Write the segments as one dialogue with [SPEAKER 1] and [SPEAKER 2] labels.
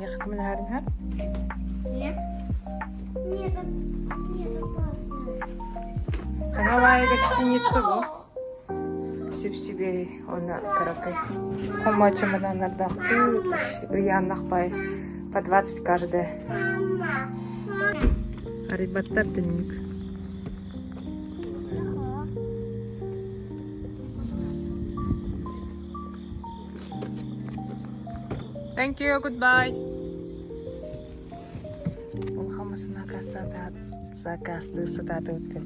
[SPEAKER 1] Миэхэ көмөлөһөрүҥ һэ?
[SPEAKER 2] Нет. Нет, нет, опасно.
[SPEAKER 1] Саҥа баайы гостиница бу. Сип-сибиэй уонна кыракый. Хомочу бананнардаах ыйааннах бай по 20 каждая. Арыйбаттар түннүк. Thank you, goodbye. Улахан массыына сакаастыы сатаатыбыт күн.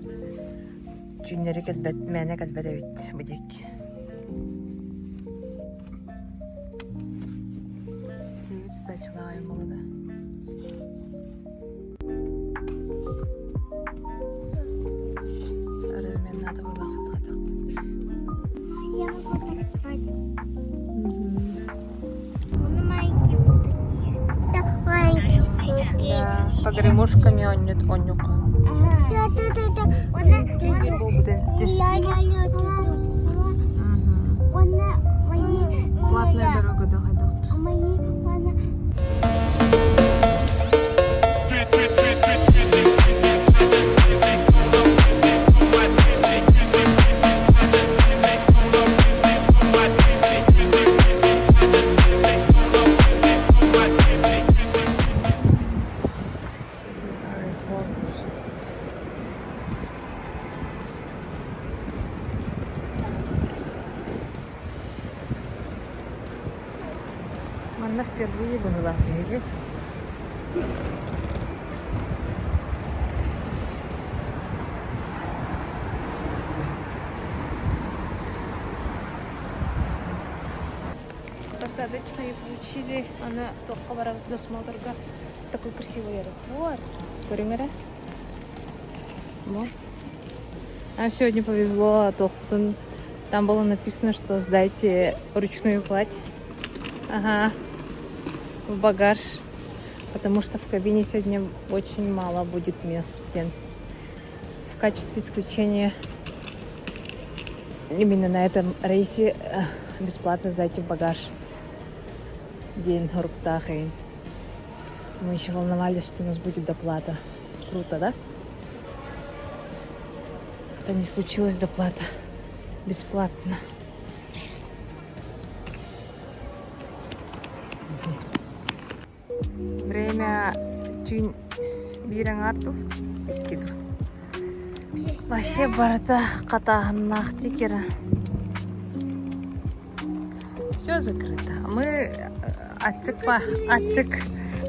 [SPEAKER 1] Түүннэри кэлбэт, мээнэ кэлбэт эбит бу диэки. Диэбит сытааччылаах айан буолла да. Разминната была
[SPEAKER 2] Я могу так спать. Он маленькие вот такие. Да, маленькие такие.
[SPEAKER 1] Да, погремушками онньут онньука.
[SPEAKER 2] Да, да, да, да. Она, она, она, мои,
[SPEAKER 1] Платная дорога доходит.
[SPEAKER 2] мои, она.
[SPEAKER 1] Манна впервые была биһиги. Посадочные получили. Аны туохха барабыт досмотрга. Такой красивый аэропорт. Көрүҥ эрэ. Нам сегодня повезло, а то там было написано, что сдайте ручную кладь. Ага, в багаж. Потому что в кабине сегодня очень мало будет мест. В качестве исключения именно на этом рейсе э, бесплатно сдайте в багаж. День Руптахи. Мы еще волновались, что у нас будет доплата. Круто, да? Это не случилось доплата. Бесплатно. Время түүн биир аҥаар икки дуу. Вообще барыта хатааһыннаах тикера. Все закрыто. Мы аччык па аччык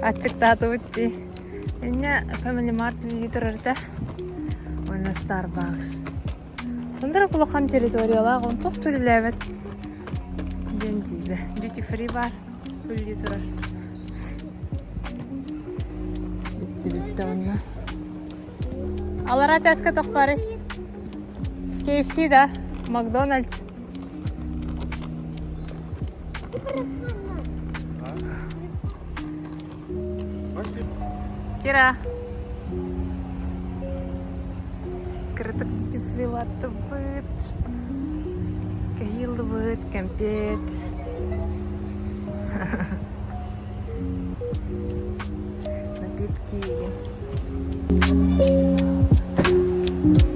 [SPEAKER 1] аччыктаатыбыт дии. Инньэ Family Mart үлэлии турар этэ. Уонна Starbucks. Ындырык улахан территориялаах, он туох да үлэлээбэт диэн дьиибэ. Duty free баар үлэлии турар. Бүттэ бүттэ уонна. Аллараа этээскэ туох баарый? KFC да? Макдональдс. Кира. Кыратык тюфрилаттыбыт, кэһиилибыт, кэмпиэт. Напитки.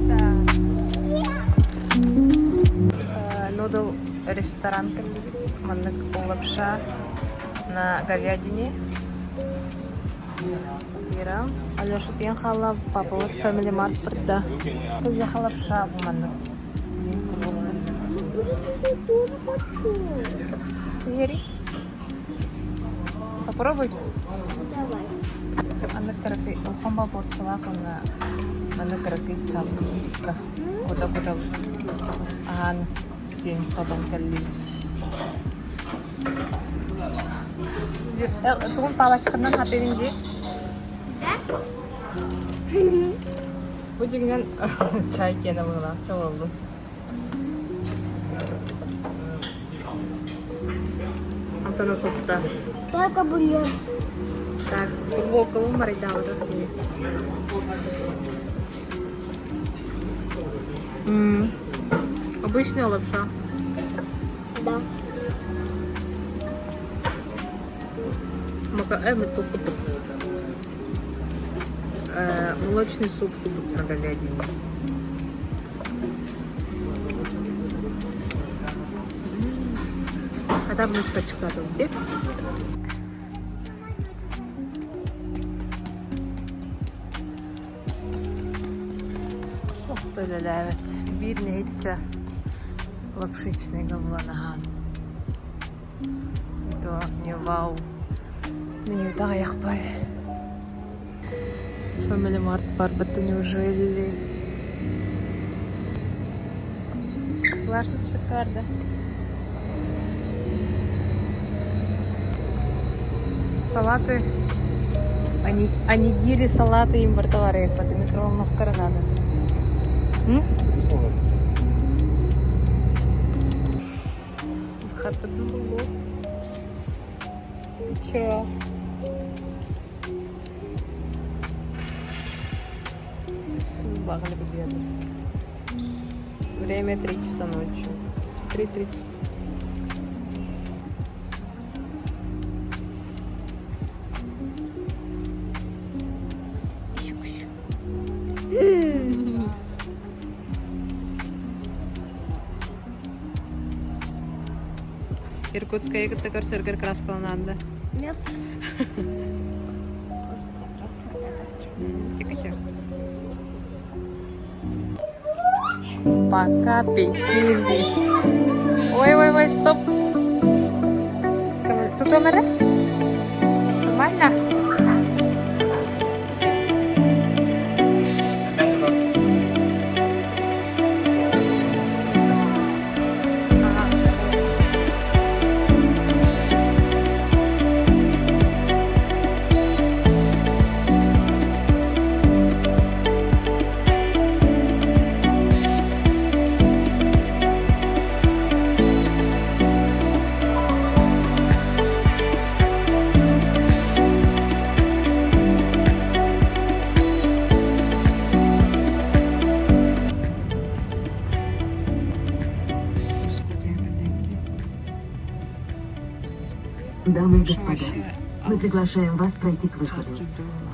[SPEAKER 1] Да. Нудл ресторан кэллибит. Маннык лапша на говядине. Кира. Алеша тиийэн хаалла, папабыт Family Mart барда. Туйаха лапша бу маннык.
[SPEAKER 2] Я тоже хочу.
[SPEAKER 1] Бери. Попробуй.
[SPEAKER 2] Давай.
[SPEAKER 1] Маннык кыракый улахан порциялаах уонна маннык кыракый чааскы курдукка кута-кута аһаан сиэн тотон кэллибит. Тугун палочканан хатыырын дии?
[SPEAKER 2] Да?
[SPEAKER 1] Бу дьиҥинэн чай киэнэ быһыылаах чоҕуллун. Антона сотта.
[SPEAKER 2] Только бульон.
[SPEAKER 1] Так, футболкабын барайдаабыта. Обычная лапша.
[SPEAKER 2] Да.
[SPEAKER 1] Курдук. Молочный суп курдук на говядине. А там мы где? Охто үлэлээбэт. Биир нэһииччэ лапшичныйга булан аһаан. То не вау. Менюта аҕыйахпай. Family Mart барбыта неужели? Влажно спектарда. Салаты. Они, онигири салаты им бартовары, это микроволновка надо. М? Хатпытын буллу. Вчера. Багали победы. Время 3 часа ночи. 3:30. Иркутская кытта көрсөргөр краскалананда.
[SPEAKER 2] Нет. Просто красота.
[SPEAKER 1] Тихо-тихо. Пока Пекин. Ой-ой-ой, стоп. Тут камера? Нормально? Ага.
[SPEAKER 3] Дамы и господа, мы приглашаем вас пройти к выходу.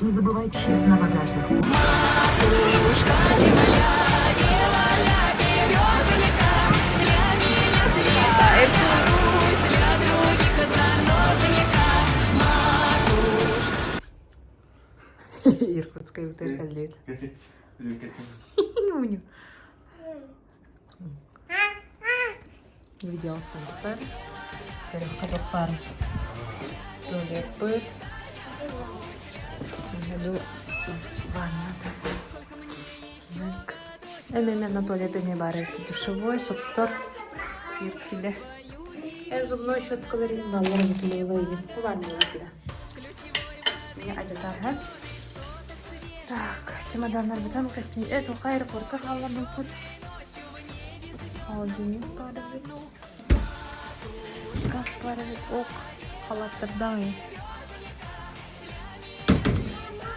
[SPEAKER 3] Не забывайте чек на багажных
[SPEAKER 1] Иркутская УТХ лет. Видео устан Көрөххө туалеппыт. Ванна. Эми на туалет эми бар душевой, соттор. Иркиле. Зубной щеткаларын баллар бутылеева. Булар не Я ажатар, Так, чемоданнар бутам каси. Это аэропортка халла бут. Холодильник бар бит. Шкаф бар бит. Ок, халаттардан.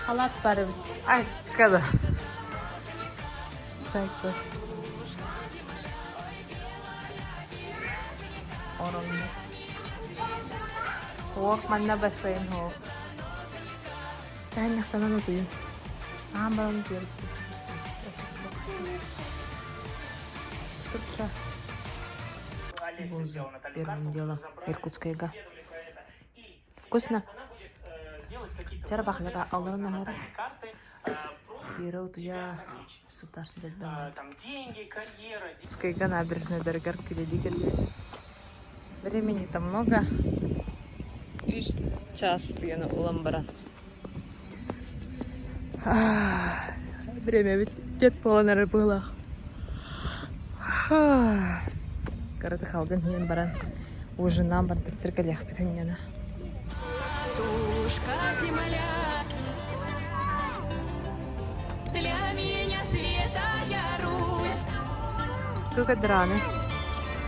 [SPEAKER 1] Халат бар бит. Ай, када. Чай кофе. Ороммут. Ох, манна бассейн хоох. Таанньахтанан утуйун. Аан баран утуйар. Тут первым делом Иркутскайга. Вкусно? Чара бахлара алырын ахара. Кира утуя сытар деддам. Иркутскайга набережная дорогар киледи. Времени-то много. 3 час утуяны улам баран. Время ведь дед полонары было. Караты халган хиен баран. Ужинам бар төптөр кэлиэхпитиннена.
[SPEAKER 4] Матушка земля, для меня святая Русь.
[SPEAKER 1] Только драны.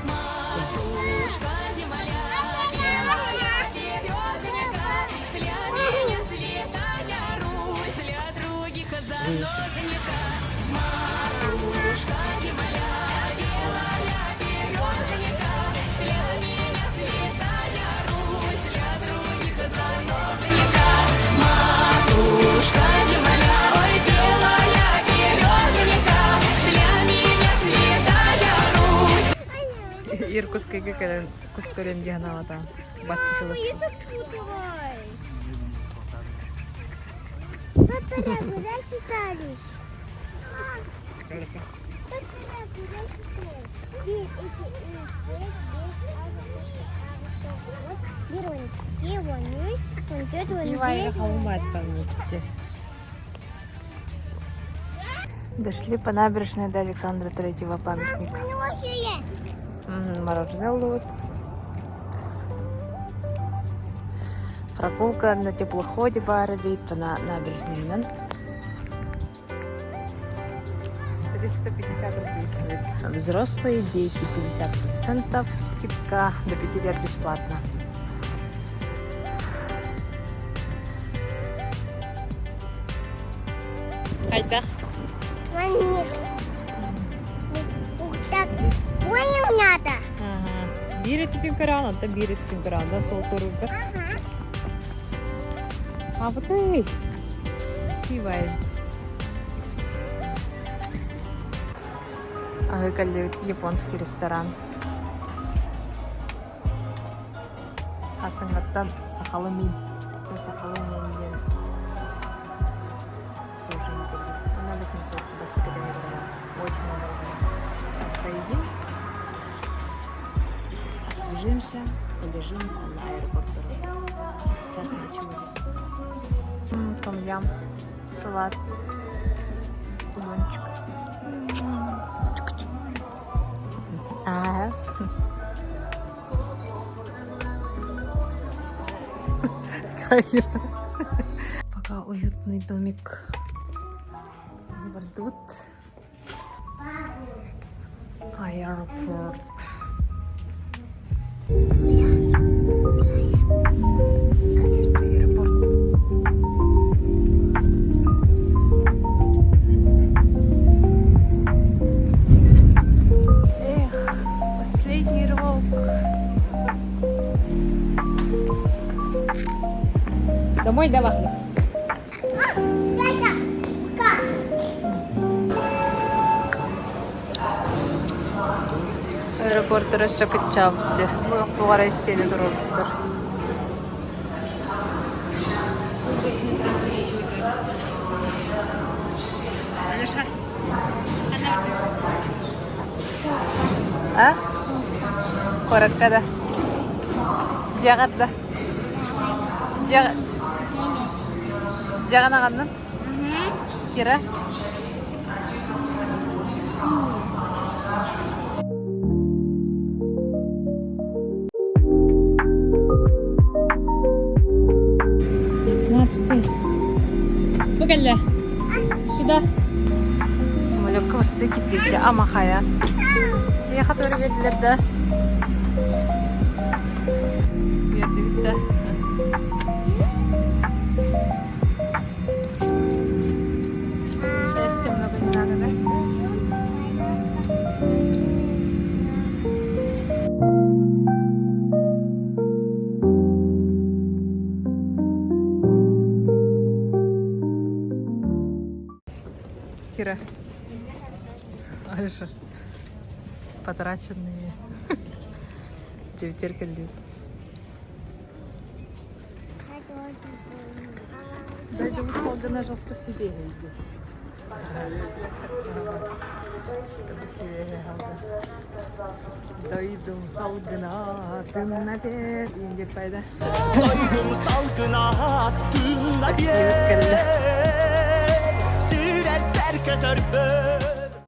[SPEAKER 4] Матушка земля, белая березонька, для меня святая Русь, для других занозонька. Матушка земля, белая березонька, для меня святая Русь, для других занозонька.
[SPEAKER 1] Дьокуускайга кэлэн кус көрүөм дии санаабатаҕым.
[SPEAKER 2] Мама,
[SPEAKER 1] Баттатылар.
[SPEAKER 2] я запуталась. Папа, куда читались?
[SPEAKER 1] Дошли по набережной до Александра Третьего памятника. Мороженое ловят. Прогулка на теплоходе баар эбит по набережной. 350 рублей стоит. Взрослые дети 50%, скидка до 5 лет бесплатно. Айда.
[SPEAKER 2] Понял надо.
[SPEAKER 1] Ага. Биир өттүтүн көрөҕүн, онтон биир өттүтүн көрөҕүн да сол туругар.
[SPEAKER 2] Ага.
[SPEAKER 1] Абытай. Кивай. Аһыы кэллибит японский ресторан. Хасыҥҥаттан сахалы мин. Сахалы мин диэн суши кэллим. Она 800 бастакы Очень удобно. Сейчас поедим, освежимся, полежим на аэропорту. Сейчас ночи будет. Том-ям, салат, бульончик. Ага. Пока уютный домик. Тут аэропорт. Какой-то аэропорт. Эх, последний рывок. Домой давай.
[SPEAKER 2] Дядя, как?
[SPEAKER 1] Аэропорт өссө кыччаабыт Тугара истиэнэ туруорбуттар. Алеша, А? Куоракка да? Дьиэҕэр да? Дьиэҕэ Дьиэҕин аҕыннын? Кира? Девятнадцатый. Бу кэллэ. Сюда. Самолекка бастыы киирдэ ама хайа. Эйиэхэ туора биэрдилэр да? Биэрдигит да? Счастья много не надо, да? Кира. Алеша. Потраченные. Дьиэбитигэр кэллибит. Дойдубут салгына жестко в бегаете. Дойдум салгына тынна бер диэн пайда.
[SPEAKER 5] Дойдум салгына тынна
[SPEAKER 1] Такси кэллэ.
[SPEAKER 5] бер Сүрэрбэр көтөрбөр.